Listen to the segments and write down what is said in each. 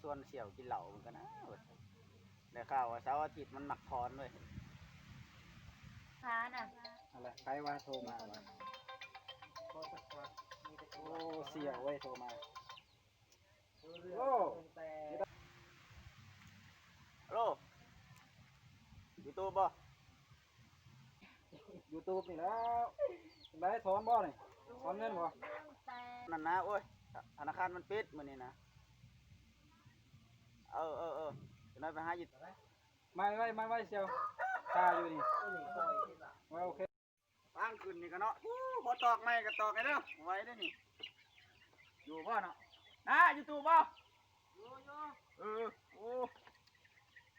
ຊວນສ່ຽວກິນເຫຼົ້າເບິ່ງກັນນະ ວ່າຊັ້ນ. ໄດ້ຂ່າວວ່າເສົາອາທິດມັນມັກຖອນເວີຍ. ພານະ ນັ້ນແຫຼະ ໃຜວ່າໂທມາວະ? ໂອ້ ສ່ຽວເວີຍ ໂທມາ. ໂອ້ ຮາໂລ ຢູທູບບໍ່? ຢູທູບນີ້ແຫຼ້ວ. ຈັ່ງໃດ ຖອນບໍ່ນີ້? ຖອນເງິນບໍ່? ນັ້ນນະ ໂອ້ຍ ທະນາຄານມັນປິດມື້ນີ້ນະ. ເອີ ເອີ ເອີ ຈັກໜ້ອຍໄປຫາຢູ່ ມາໄວໆ ມາໄວໆ ສ່ຽວ ຖ້າຢູ່ນີ້. ໂອເຄ ທາງຂຶ້ນນີ້ກະເນາະ ໂອ້ ຂໍຕອກໃໝ່ກະຕອກໃຫ້ເດີ ໄວເດ້ນີ້. ຢູ່ບໍ່ເນາະ ນາ ຢູ່ຕູ້ບໍ່? ຢູ່ ຢູ່ ເອີ ໂອ້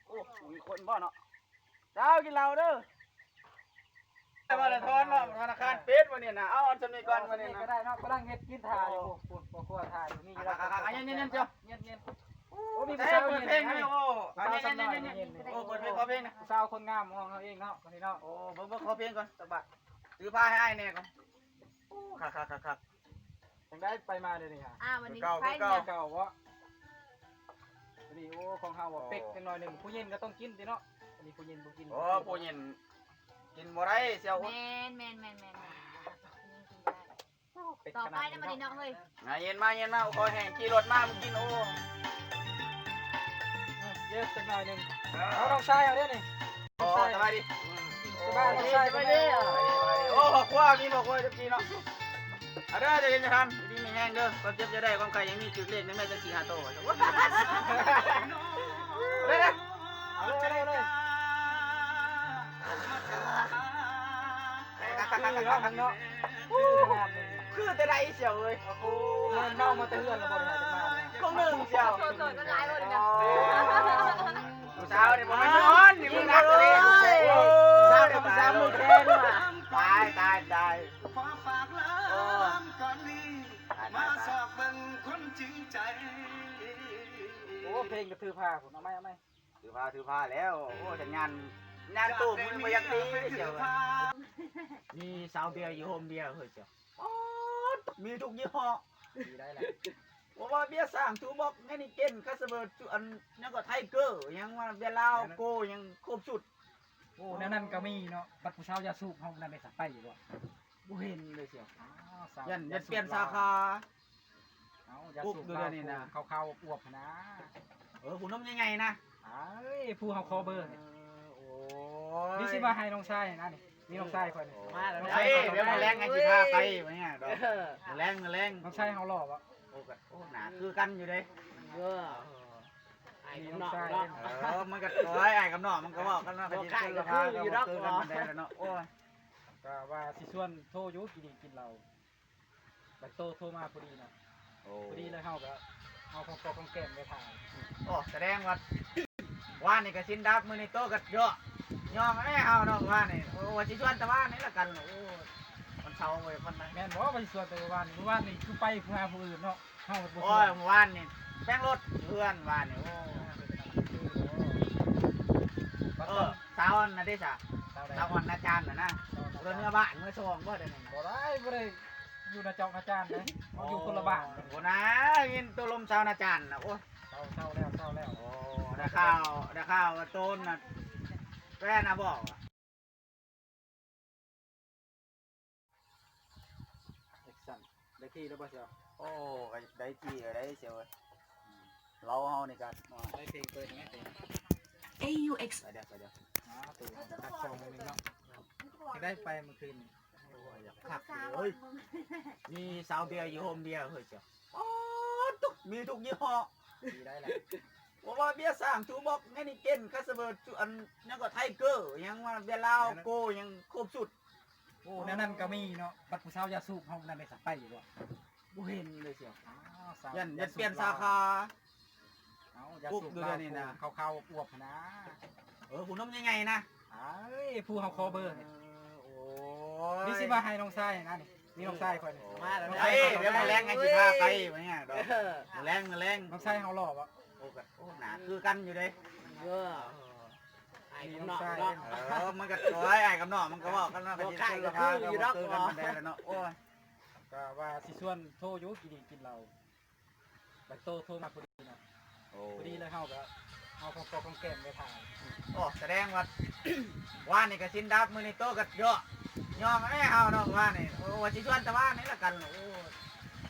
ໂອ້ ມີຄົນບໍ່ເນາະ? ເຈົ້າ ກິນເຫຼົ້າເດີ. ແຕ່ວ່າລະທອນເນາະ ທະນາຄານປິດມື້ນີ້ນະ. ເອົາ ອັນຊ່ຳນີ້ກ່ອນມື້ນີ້ນະ ກະໄດ້ເນາະ. ກຳລັງເຮັດກິນຖ້າຢູ່ພຸ້ນ ພໍ່ຄົວຖ້າຢູ່ ມີຢູ່ແລ້ວ. ເຢັນໆ ເຢັນໆ. ໂອ້ ມີຜູ້ສາວເຢັນ ເປີດເພງຢູ່. ໂອ້ ເປີດເພງ ຂໍເພງນະ ຜູ້ສາວຄົນງາມຂອງເຮົາເອງເນາະ ມື້ນີ້ເນາະ. ໂອ້ ເບິ່ງໆ ຂໍເພງກ່ອນ ຈັກບາດ ຖືພາໃຫ້ອ້າຍແດ່ກ່ອນ. ໂອ້ ຄັກໆໆໆ. ຈັ່ງໃດໄປມາດຽວນີ້ຫາ? ອ້າວ ວັນນີ້ ຄືເກົ່າ ໄປນີ້ ຄືເກົ່າ ຄືເກົ່າບໍ່? ນີ້ ໂອ້ ຂອງເຮົາວ່າ ເປັກຈັກໜ້ອຍໜຶ່ງ ຜູ້ເຢັນກະຕ້ອງກິນຕິເນາະ. ອັນນີ້ຜູ້ເຢັນບໍ່ກິນ. ໂອ້ ຜູ້ເຢັນກິນບໍ່ໄດ້ສ່ຽວ. ແມ່ນໆໆໆໆ ຜູ້ຍິງກິນບໍ່ໄດ້. ໂອ້ ເປັກຂະໜາດນີ້ເນາະ. ມາເຢັນ ມາເຢັນ ມາ ຂໍແຫ້ງ ຂີ່ລົດມາ ມາກິນ. ໂອ້ ເອີ ເຢີກຈັກໜ້ອຍໜຶ່ງ. ເອີ ເອົາ ນ້ອງຊາຍເຮົາເດ້ນີ້. ໂອ້ ສະບາຍດີ ສະບາຍດີ ນ້ອງຊາຍ. ໂອ້ ຄອບຄົວ ມີຄອບຄົວຈັກປີເນາະ. ເອົາເດີ ຈະເຮັດຈະທຳ ຢູ່ດີມີແຮງເດີ ຄວາມເຈັບຢ່າໄດ້ ຄວາມໄຂ້ຢ່າມີ ຖືກເລກໃນແມ່ຈັກສີ່ຫ້າໂຕ. ເອົາເລີຍ ເອົາເລີຍ ເອົາເລີຍ. ຄືເນາະ ຄືແຕ່ໃດສ່ຽວເອີຍ. ໂອ້ ເມົາມາແຕ່ເຮືອນແລ້ວບໍ່ໄດ້ຫາຈັກມານະ. ຄົງໜຶ່ງສ່ຽວ ໂຕໆ ມັນຫຼາຍບໍ່ໄດ້ນະ. ຜູ້ສາວນີ້ບໍ່ແມ່ນນອນນີ້ ມຶງໜັກເລີຍ. ໂອ້ຍ ຜູ້ສາວທຳມະຊາດມືແຂງວ່າ ຕາຍ ຕາຍ ຕາຍ. ໂອ້ ຕາຍ ຕາຍ ຕາຍ. ໂອ້ ເພງກະຖືພາພຸ້ນ ເອົາໃໝ່ ເອົາໃໝ່. ຖືພາ ຖືພາແລ້ວ. ໂອ້ ຈັກງານ ງານຕູ້ມື້ນີ້ບໍ່ຢາກຕີເລີຍສ່ຽວ. ມີຊາວເບຍຢູ່ໂຮມເບຍເຮີ້ຍສ່ຽວ. ໂອ້ ມີທຸກຍີ່ຫໍ້. ດີໄດ້ລະ ບໍ່ວ່າເບຍຊ້າງ ທູບັອກ ເຮນິເກັນ ຄາສເບີດ ອັນຫຍັງກະ ໄທເກີ ຫຍັງວ່າເບຍລາວ ໂກ ຫຍັງຄົບຊຸດ. ໂອ້ ແນວນັ້ນກະມີເນາະ. ບັດຜູ້ສາວຢາສູບເຮົານັ້ນໄດ້ສະ ໄປຢູ່ບໍ່? ບໍ່ເຫັນເລີຍສ່ຽວ. ຢ້ານ ຢ້ານປ່ຽນສາຂາ. ເອົາ ຢາສູບ ເຂົາ ເຂົາອວບໆຫັ້ນນະ. ເອີ ຜູ້ໜຸ່ມໃຫຍ່ໆນະ. ເອີຍ ຜູ້ເຮົາຂໍເບີ. ເອີ ໂອ້ຍ ນີ້ຊິວ່າໃຫ້ນ້ອງຊາຍນະນີ້. ນີ້ນ້ອງຊາຍຂ້ອຍນີ້. ມາແລ້ວ ດຽວມື້ແລງໃຫ້ຊິພາໄປ. ມື້ແລງ ມື້ແລງ ນ້ອງຊາຍເຮົາຫຼໍ່ບໍ່? ໂອ້ ກະ ໂອ້ ໜ້າຄືກັນຢູ່ເດ້. ເອີ ອ້າຍກັບນ້ອງເນາະ. ເອີ ມັນກະ ໂອ້ຍ ອ້າຍກັບນ້ອງມັນກະເວົ້າກັນເນາະ. ກະຊິຄືກັນປານໃດລະເນາະ. ໂອ້ຍ ກະວ່າຊິຊວນໂທຢູ່ ກິນດີກິນເຫຼົ້າ ບັດໂຕໂທມາພໍດີນະ. ໂອ້ ພໍດີແລ້ວເຮົາກະເອົາຂອງປອກຂອງແກມໄປຖ່າຍ. ໂອ້ ສະແດງວ່າ ວານນີ້ກະສິນດັບ ມື້ນີ້ໂຕກະເຍາະ ຍ້ອງແນ່ເຮົາເນາະ ວານນີ້. ໂອ້ ວ່າຊິຊວນແຕ່ວານນີ້ລະກັນ. ໂອ້ ວັນເສົາເວີຍ ວັນໃດ. ແມ່ນບໍ່ ວ່າຊິຊວນແຕ່ວານນີ້? ວານນີ້ຄືໄປຫາຜູ້ອື່ນເນາະ. ເຮົາບໍ່ຊວນ. ໂອ້ຍ ວານນີ້ແປງລົດເພື່ອນວານນີ້. ໂອ້ ເອີ ສາວອັນນັ້ນເດ້ສະ ສາວໃດ? ສາວອ່ອນນາຈານນະນະ. ສາວອ່ອນນາຈານ ເມືອບ້ານເມືອຊ່ອງບໍ່ດຽວນີ້? ບໍ່ໄດ້ ບໍ່ໄດ້ຢູ່ນາຈອກນາຈານເດ້. ເຮົາຢູ່ຄົນລະບ້ານ. ໂອ້ ບໍ່ນາ ຍິນໂຕລົມສາວນາຈານນະ. ໂອ້ຍ ເຊົາ ເຊົາແລ້ວ ເຊົາແລ້ວ. ໂອ້ ໄດ້ຂ່າວ ໄດ້ຂ່າວວ່າໂຕນນະ ແຟນນະບໍ່? ແອັກຊັນ ໄດ້ທີ່ແລ້ວບໍ່ສ່ຽວ? ໂອ້ ກະໄດ້ທີ່ແລ້ວເດ້ສ່ຽວເອີຍ. ລາວເຮົານີ້ກະ ໄດ້ເພງເປີດແມ່ເພງ ເອຢູເອັກ ໄປເດີ ໄປເດີ. ອ່າ ໂຕ ຕັດສອງໜຶ່ງເນາະ. ໄດ້ໄປມື້ຄືນນີ້ ໂອ້ຍ ຢາກຄັກເລີຍ. ມີຊາວເບຍຢູ່ໂຮມເບຍເຮີ້ຍສ່ຽວ. ໂອ້ ທຸກ ມີທຸກຍີ່ຫໍ້. ດີໄດ້ລະ ບໍ່ວ່າເບຍຊ້າງ ທູບັອກ ເຮນິເກັນ ຄາສເບີດ ອັນຫຍັງກະ ໄທເກີ ຫຍັງວ່າເບຍລາວ ໂກ ຫຍັງຄົບຊຸດ. ໂອ້ ແນວນັ້ນກະມີເນາະ. ບັດຜູ້ສາວຢາສູບເຮົານັ້ນໄດ້ສະ ໄປຢູ່ບໍ່? ບໍ່ເຫັນເລີຍສ່ຽວ. ຢ້ານ ຢ້ານປ່ຽນສາຂາ. ເອົາ ຢາສູບ ເຂົາໆອວບໆຫັ້ນນະ. ເອີ ຜູ້ໜຸ່ມໃຫຍ່ໆນະ. ເອີຍ ຜູ້ເຮົາຂໍເບີ. ໂອ້ຍ ນີ້ຊິວ່າໃຫ້ນ້ອງຊາຍນະນີ້. ນີ້ນ້ອງຊາຍຂ້ອຍນີ້. ມາແລ້ວ ດຽວມື້ແລງໃຫ້ຊິພາໄປ. ມື້ແລງ ມື້ແລງ ນ້ອງຊາຍເຮົາຫຼໍ່ບໍ່? ໂອ້ ກະ ໂອ້ ໜ້າຄືກັນຢູ່ເດ້. ເອີ ອ້າຍກັບນ້ອງເນາະ. ເອີ ມັນກະ ໂອ້ຍ ອ້າຍກັບນ້ອງມັນກະເວົ້າກັນເນາະ. ກະຊິຄືກັນ ຄືຢູ່ດອກ ຄືກັນປານໃດລະເນາະ. ໂອ້ຍ ກະວ່າຊິຊວນໂທຢູ່ ກິນດີກິນເຫຼົ້າ ບັດໂຕໂທມາພໍດີນະ. ໂອ້ ພໍດີເລີຍ ເຮົາກໍເອົາຂອງປອກຂອງແກມໄປຂາຍ. ໂອ້ ສະແດງວ່າ ວານນີ້ກໍສິນດັບ ມື້ນີ້ໂຕກໍເຍາະ ຍອມແລ້ວເຮົາເນາະ ວານນີ້. ໂອ້ ວ່າຊິຊວນແຕ່ວານນີ້ລະກັນ. ໂອ້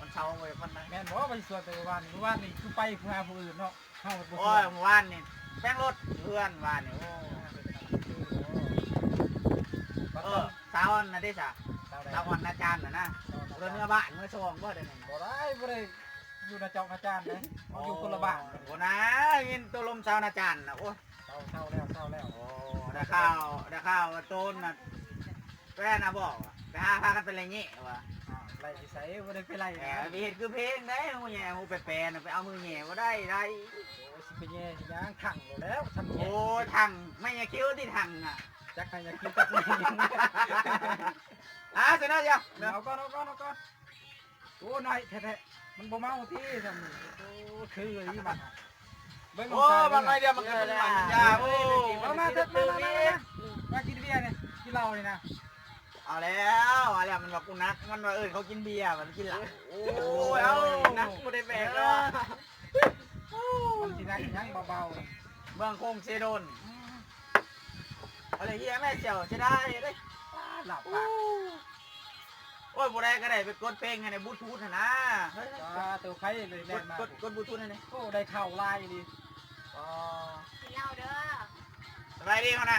ວັນເສົາບໍ່ໄດ້ພັນນະ. ແມ່ນບໍ່ ວ່າຊິຊວນແຕ່ວານນີ້? ມື້ວານນີ້ຄືໄປຫາຜູ້ອື່ນເນາະ ເຮົາບໍ່ຊວນ. ໂອ້ຍ ມື້ວານນີ້ແປງລົດເພື່ອນວານນີ້. ໂອ້ ເອີ ສາວອັນນັ້ນເດ້ຊະ ສາວໃດ? ສາວອ່ອນນາຈານນະນະ. ສາວອ່ອນນາຈານ ເມືອບ້ານເມືອຊ່ອງບໍ່ ດຽວນີ້? ບໍ່ໄດ້ ບໍ່ໄດ້ ຢູ່ນາຈອກນາຈານເດ້ ເຮົາຢູ່ຄົນລະບ້ານ. ໂອ້ນາ ຍິນໂຕລົມສາວນາຈານນະ. ໂອ້ຍ ເຊົາ ເຊົາແລ້ວ ເຊົາແລ້ວ. ໂອ້ ໄດ້ຂ່າວ ໄດ້ຂ່າວວ່າໂຕນນະ ແຟນນະບອກວ່າ ໄປຫາພາກັນໄປໄລ່ແຍະວ່າ. ອ້າວ ໄລ່ຢູ່ໃສ? ບໍ່ໄດ້ໄປໄລ່ນະ. ໄປເຮັດຄືເພງໄດ໋ ຫູແຍະຫູແປໆນະ ໄປເອົາມືແຍະບໍ່ໄດ້ໄດ໋. ໂອ້ຍ ຊິໄປແຍະຫຍັງ ຖັງໂລດແລ້ວ ຊ່ຳແຍະ. ໂອ້ ຖັງ ໄມ້ຍາຄິ້ວຕິ ຖັງນະ. ຈັກໄມ້ຍາຄິ້ວຈັກໄມ້ຫຍັງ. ອ່າ ຊະນະ ດຽວ ເອົາກ່ອນ ເອົາກ່ອນ ເອົາກ່ອນ. ໂອ້ ນ້ອຍແທ້ໆ ມັນບໍ່ເມົາຕິຊ່ຳນີ້. ໂອ້ ຄືອີ່ບັດ ເບິ່ງ ໂອ້ ບັກນ້ອຍດຽວມັນກໍເປັນຫວັດຢາ. ໂອ້ ມາ ມາ ມາ ມາ ມາກິນເບຍນີ້ ກິນເຫຼົ້ານີ້ນະ. ເອົາແລ້ວ ເອົາແລ້ວ ມັນວ່າກູໜັກ ມັນວ່າເອີ້ນເຂົາກິນເບຍ ມັນກິນເຫຼົ້າ. ໂອ້ຍ ເອົາ ໜັກບໍ່ໄດ້ແບກແລ້ວ. ມັນຊິໜັກຫຍັງ ເບົາໆ ເມືອງຄົງເຊໂດນ. ເອົາເລີຍ ເຮຍແມ່ສ່ຽວ ເສຍດາຍເດ້. ອ່າ ລາບປາກ. ໂອ້ຍ ຜູ້ໃດກໍໄດ້ໄປກົດເພງໃຫ້ໃນບລູທູດຫັ້ນນະ. ອ່າ ໂຕໃຜເລີຍແລ່ນມາ ກົດ ກົດບລູທູດໃຫ້ແດ່. ໂອ້ ໄດ້ເຂົ້າຫຼາຍອີ່ຫຼີ. ອໍ ກິນເຫຼົ້າເດີ. ສະບາຍດີຫັ້ນນະ.